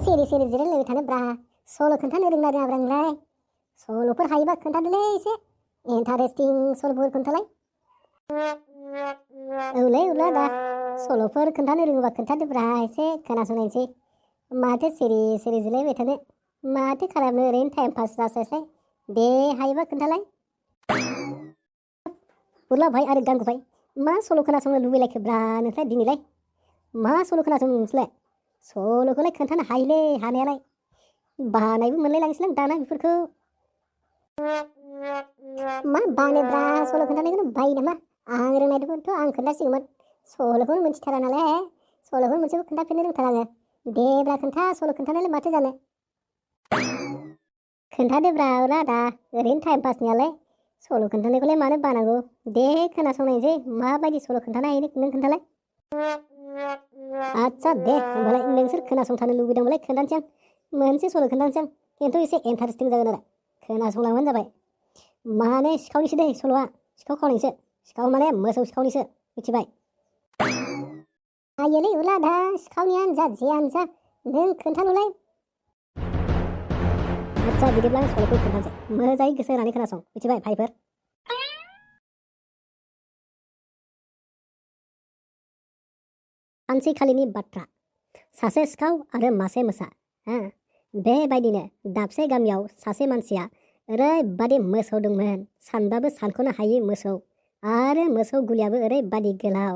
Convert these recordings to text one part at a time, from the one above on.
सिरि सिरि जिरायलायबाय थानो ब्रा सल' खोन्थानो रोंना रोङाब्रा नोंलाय सल'फोर हायोबा खोन्थादोलै एसे इन्टारेस्टिं सल'फोर खोन्थालाय औलै उला दा सल'फोर खोन्थानो रोङोबा खोन्थादोब्रा एसे खोनासंनायसै माथो सिरि सिरि जिरायबाय थानो माथो खालामनो ओरैनो टाइम पास जास्लायस्लाय दे हायोबा खोन्थालाय उरला भाई आरो गांगु भाई मा सल' खोनासंनो लुबैलायखोब्रा नोंस्लाय दिनैलाय मा सल' खोनासंनो नोंस्लाय सल'खौलाय खोन्थानो हायोलै हानायालाय बानायबो मोनलाय लांसैलां दाना बेफोरखौ मा बानोब्रा सल' खोन्थानायखौनो बायो नामा आं रोंनायखौथ' आं खोन्थासिगौमोन सल'खौनो मोनथिथारा नालाय सल'खौनो मोनसेबो खोन्थाफेरनो रोंथारा आङो देब्रा खोन्था सल' खोन्थानायलाय माथो जानो खोन्थादोब्रा उला दा ओरैनो टाइम पासनियालाय सल' खोन्थानायखौलाय मानो बानांगौ दे खोनासंनायसै माबायदि सल' खोन्थानो हायो नों खोन्थालाय आच्छा दे होमबालाय नोंसोर खोनासंथानो लुबैदोंबालाय खोन्थानोसै आं मोनसे सल' खोन्थानोसै आं खिन्थु एसे इन्टारेस्टिं जागोन आरो खोनासंलांबानो जाबाय माने सिखावनिसो दै सल'आ सिखाव खावनायनिसो सिखाव माने मोसौ सिखावनिसो मिथिबाय आयोलै उला दा सिखावनियानो जा जेयानो जा नों खोन्थालुलाय आच्छा बिदिब्ला आं सल'खौ खोन्थानोसै मोजाङै गोसो होनानै खोनासं मिथिबाय भाइफोर सानसेखालिनि बाथ्रा सासे सिखाव आरो मासे मोसा बेबायदिनो दाबसे गामियाव सासे मानसिया ओरैबादि मोसौ दंमोन सानबाबो सानख'नो हायि मोसौ आरो मोसौ गुलियाबो ओरैबादि गोलाव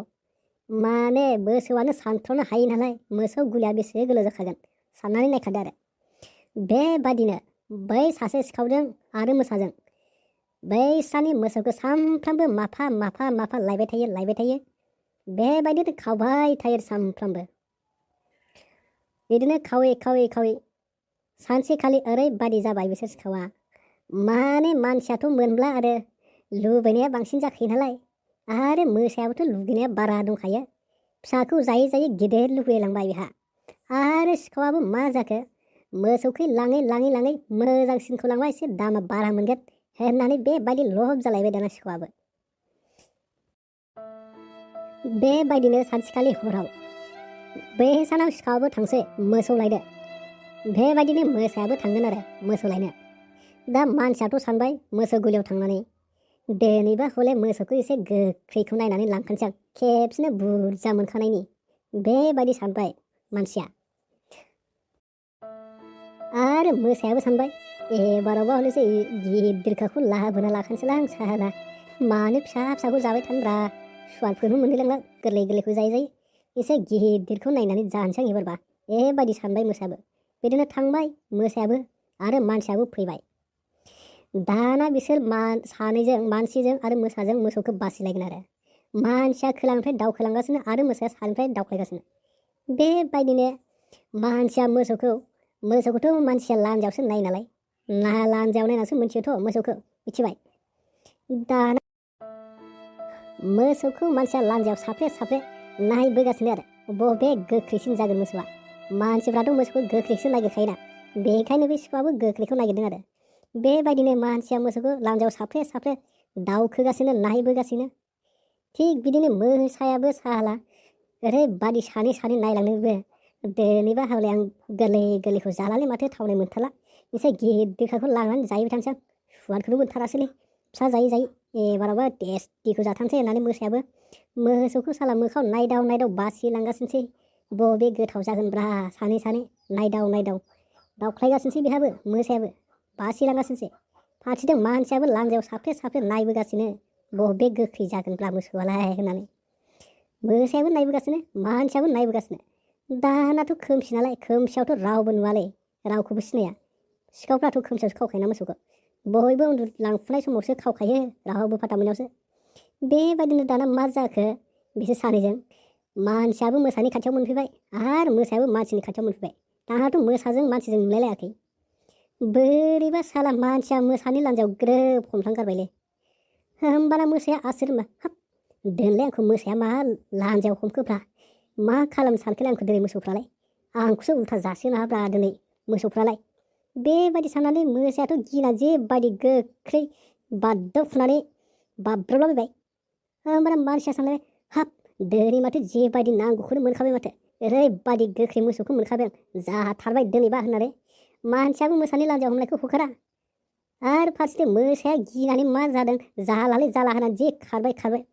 माने मोसौआनो सानथ्र'नो हायि नालाय मोसौ गुलिया बेसे गोलाव जाखागोन साननानै नायखादो आरो बेबादिनो बै सासे सिखावजों आरो मोसाजों बैस्रानि मोसौखौ सानफ्रामबो माफा माफा माफा लायबाय थायो बेबायदिनो खावबाय थायो सानफ्रामबो बिदिनो खावै सानसेखालि ओरैबादि जाबाय बिसोर सिखावा माने मानसियाथ' मोनब्ला आरो लुबैनाया बांसिन जाखायो नालाय आरो मोसायाबोथ' लुबैनाया बारा दंखायो फिसाखौ जायै जायै गिदिर लुबैलांबाय बेहा आरो सिखावाबो मा जाखो मोसौखै लाङै मोजांसिनखौ लांबा एसे दामा बारा मोनगोन होननानै बेबायदि लब जालायबाय दाना सिखावाबो बेबायदिनो सानसेखालि हराव बै सानाव सिखावाबो थांसै मोसौ लायनो बेबायदिनो मोसायाबो थांगोन आरो मोसौ लायनो दा मानसियाथ' सानबाय मोसौ गुलियाव थांनानै दिनैबा हले मोसौखौ एसे गोख्रैखौ नायनानै लांखानोसै आं खेबसेनो बुरजा मोनखानायनि बेबायदि सानबाय मानसिया आरो मोसायाबो सानबाय एबारावबा हलेसै गिदिरखाखौ लाबोना लाखानोसैलां साला मानो फिसा फिसाखौ जाबाय थानब्रा सुवादफोरबो मोनलायलांला गोरलैखौ जायै एसे गिदिरखौ नायनानै जानोसै आं एबारबा बेबायदि सानबाय मोसायाबो बिदिनो थांबाय मोसायाबो आरो मानसियाबो फैबाय दाना बिसोर सानैजों मानसिजों आरो मोसाजों मोसौखौ बासिलायगोन आरो मानसिया खोलानिफ्राय दावखोलांगासिनो आरो मोसाया सानिफ्राय दावख्लायगासिनो बेबायदिनो मानसिया मोसौखौथ' मानसिया लान्जायावसो नायो नालाय लान्जायाव नायनासो मोनथियोथ' मोसौखौ मिथिबाय दाना मोसौखौ मानसिया लान्जायाव साफ्रे नायबोगासिनो आरो बबे गोख्रैसिन जागोन मोसौआ मानसिफ्राथ' मोसौखौ गोख्रैसो नागिरखायोना बेखायनो बे सिखावाबो गोख्रैखौ नागिरदों आरो बेबायदिनो मानसिया मोसौखौ लान्जायाव साफ्रे दावखोगासिनो नायबोगासिनो थिग बिदिनो मोसायाबो साला ओरैबादि सानै नायलांनोबो दिनैबा हले आं गोरलैखौ जानानै माथो थावनाय मोनथारला एसे गिदिरखाखौ लांनानै जाहैबाय थानोसै आं सुवादखौनो मोनथारासैलै फिसा जायै एबारावबो टेस्टिखौ जाथारनोसै होननानै मोसायाबो मोसौखौ साला मोखाङाव नायदाव बासिलांगासिनोसै बबे गोथाव जागोनब्रा सानै नायदाव दावख्लायगासिनोसै बेहाबो मोसायाबो बासिलांगासिनोसै फारसेथिं मानसियाबो लान्जायाव साफ्रे नायबोगासिनो बबे गोख्रै जागोनब्रा मोसौआलाय होननानै मोसायाबो नायबोगासिनो मानसियाबो नायबोगासिनो दानाथ' खोमसि नालाय खोमसियावथ' रावबो नुवालै रावखौबो सिनाया सिखावफ्राथ' खोमसियावसो खावखायोना मोसौखौ बयबो उन्दुलांफुनाय समावसो खावखायो रावबो फाता मोननायावसो बेबायदिनो दाना मा जाखो बिसोर सानैजों मानसियाबो मोसानि खाथियाव मोनफैबाय आरो मोसायाबो मानसिनि खाथियाव मोनफैबाय दानाथ' मोसाजों मानसिजों नुलायलायाखै बोरैबा साला मानसिया मोसानि लान्जायाव ग्रोब हमफ्लांगारबायलै होमबाना मोसाया आसोर हाब दोनलाय आंखौ मोसाया मा लान्जायाव हमखोब्रा मा खालामनो सानखोलाय आंखौ दिनै मोसौफ्रालाय आंखौसो उल्था जासिगोन नाब्रा दिनै मोसौफ्रालाय बेबायदि साननानै मोसायाथ' गिना जेबायदि गोख्रै बारदावफुनानै बाब्राबलाबायबाय होमबाना मानसिया सानलायबाय हाब दिनै माथो जेबायदि नांगौखौनो मोनखाबाय माथो ओरैबादि गोख्रै मोसौखौ मोनखादों जाथारबाय दिनैबा होननानै मानसियाबो मोसानि लान्जायाव हमनायखौ होखारा आरो फारसेथिं मोसाया गिनानै मा जादों जालालै जाला होननानै जे खारबाय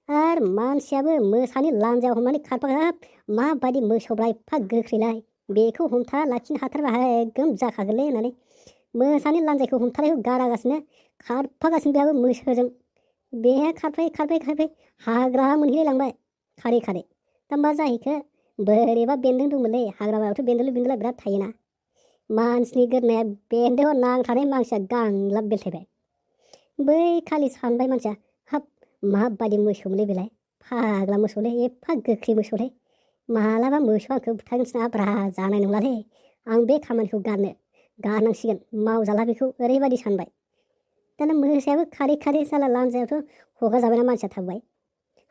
आरो मानसियाबो मोसानि लान्जायाव हमनानै खारफाहाब माबायदि मोसौब्रा एफा गोख्रैलाय बेखौ हमथा लाखिनो हाथारबा एकदम जाखागोनलै होननानै मोसानि लान्जायखौ हमथानायखौ गारागासिनो खारफागासिनो बेहाबो मोसौजों बेहा खारफायै हाग्रा मोनहैलायलांबाय खारै दा मा जाहैखो बोरैबा बेन्दों दंमोनलै हाग्राबारियावथ' बेन्दोंला बिराद थायोना मानसिनि गोदनाया बेन्दोंआव नांथानाय मानसिया गांलाब बेलथायबाय बै खालि सानबाय मानसिया हाब माबायदि मोसौमोनलै बेलाय फाग्ला मोसौलै एफा गोख्रै मोसौलै मालाबा मोसौआ आंखौ बुथारगोनसो नाब्रा जानाय नंलालै आं बे खामानिखौ गारनांसिगोन मावजाला बेखौ ओरैबायदि सानबाय दाना मोसायाबो खारै साला लान्जायावथ' हगारजाबायना मानसिया थाबबाय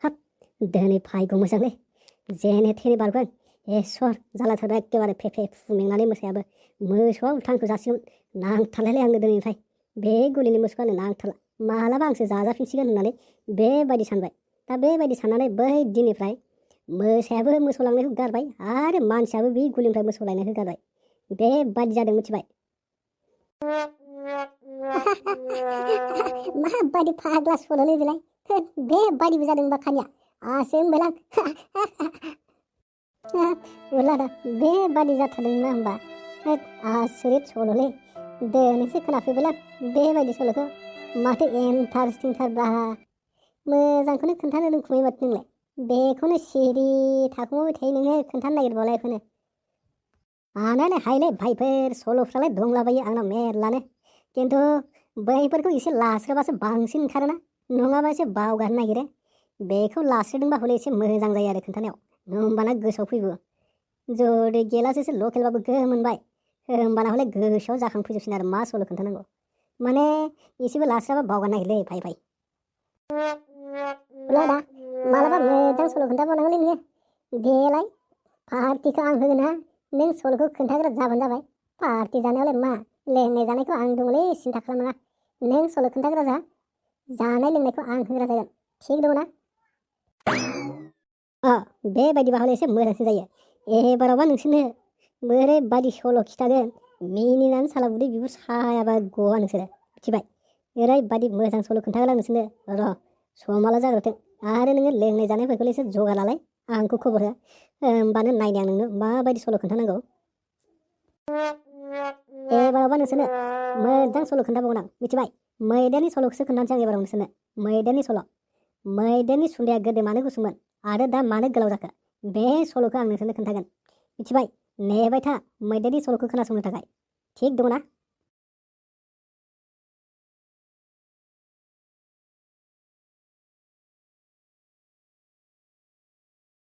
हाब दिनै भाग्य मोजांलै जेने थेने बारगोन एसर जालाथारबाय एखेबारे फेफे फुमेंनानै मोसायाबो मोसौआ उल्थांखौ जासिगोन नांथारलायलै आंनो दिनैनिफ्राय बे गलिनि मोसौखौ आंनो नांथारला मालाबा आंसो जाजाफिनसिगोन होननानै बेबायदि सानबाय दा बेबायदि साननानै बै दिननिफ्राय मोसायाबो मोसौ लांनायखौ गारबाय आरो मानसियाबो बे गलिनिफ्राय मोसौ लायनायखौ गारबाय बेबायदि जादों मिथिबाय माबायदि फाग्ला सल'लै बेलाय बेबायदिबो जादों होनबा खानिया आसो होनबायलां उलादा बेबायदि जाथारदोंना होनबा आसरित सल'लै दिनैसो खोनाफैबायलां बेबायदि सल'खौ माथो इन्टारेस्टिंथारब्रा मोजांखौनो खोन्थानो रोंखुमायो माथो नोंलाय बेखौनो सिरि थाखुमाबाय थायो नोङो खोन्थानो नागिरबालाय बेखौनो आनालाय हायलै भाइफोर सल'फ्रालाय दंलाबायो आंनाव मेरलानो खिन्थु बैफोरखौ एसे लास्रोबासो बांसिन ओंखारोना नङाबा एसे बावगारनो नागिरो बेखौ लास्रोदोंबा हले एसे मोजां जायो आरो खोन्थानायाव होमबाना गोसोआव फैगौ जुदि गेलासोसो लकेलबाबो गो मोनबाय होमबाना हले गोसोआव जाखांफैजोबसिन आरो मा सल' खोन्थानांगौ माने एसेबो लास्राबा बावगारनो नागिरलै भाइ दा मालाबा मोजां सल' खोन्थाबावनांगौलै नोङो देलाय पार्टिखौ आं होगोन हा नों सल'खौ खोन्थाग्रा जाबानो जाबाय पार्टि जानायावलाय मा लोंनाय जानायखौ आं दंलै सिन्था खालामनाङा नों सल' खोन्थाग्रा जा जानाय लोंनायखौ आं होग्रा जागोन थिग दङ ना बेबायदिबा हले एसे मोजांसिन जायो एबारावबा नोंसोरनो ओरैबायदि सल' खिथागोन मिनिनानै साला उदै बिबु सायाबा गवा नोंसोरो मिथिबाय ओरैबायदि मोजां सल' खोन्थागोन आं नोंसोरनो र' समाला जाग्रोथों आरो नोङो लोंनाय जानायफोरखौल' एसे जगार लालाय आंखौ खबर हो होमबानो नायनो आं नोंनो माबायदि सल' खोन्थानांगौ एबारावबा नोंसोरनो मोजां सल' खोन्थाबावगोन आं मिथिबाय मैदेरनि सल'खौसो खोन्थानोसै आं एबाराव नोंसोरनो मैदेरनि सल' मैदेरनि सुन्दाया गोदो मानो गुसुंमोन आरो दा मानो गोलाव जाखो बे सल'खौ आं नोंसोरनो खोन्थागोन मिथिबाय नेबाय था मैदेरनि सल'खौ खोनासंनो थाखाय थिग दङ ना